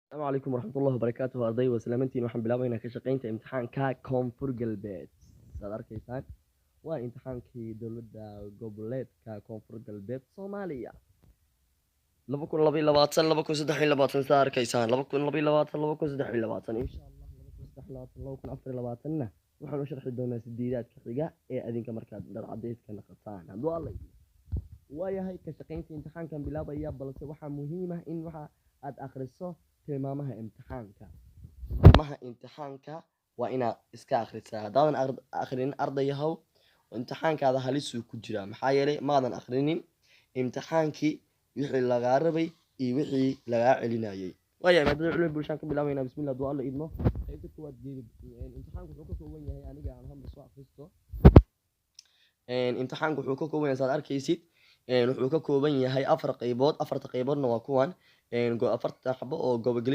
Asalaamu calaykum waraxmatullahi wabarakaatuhu, arday waa salaamantiin. Waxaan bilaabaynaa ka shaqeynta imtixaanka Koonfur Galbeed. Saad arkaysaan, waa imtixaankii Dowladda Goboleedka Koonfur Galbeed Soomaaliya 2022, 2023. Saad arkaysaan, 2022, 2023, insha Allah 2023, 2024-na waxaan u sharxi doonaa sideedaadka xiga ee adinka markaad dharcadayska naqataan, hadduu Alla idmo. Waayahay, ka shaqeynta imtixaankan bilaabaya, balse waxaa muhiim ah in waxa aad akhriso tilmaamaha imtixaanka. Tilmaamaha imtixaanka waa inaad iska akhrisaa. Haddaadan akhrinin, ardayahow, imtixaankaada halisuu ku jiraa, maxaa yeelay maadan akhrinin imtixaankii, wixii lagaa rabay iyo wixii lagaa celinayay. Waayahay, maadada cilmi bulshaan ka bilaabaynaa. Bismillah, hadduu Alla idmo. Qaybta koowaad, geedi imtixaanku wuxuu ka kooban yahay, aniga aan hadda soo akhristo, imtixaanku wuxuu ka kooban yahay, saad arkaysid, wuxuu ka kooban yahay afar qaybood. Afarta qayboodna waa kuwan, 40 xabo oo gobogelin.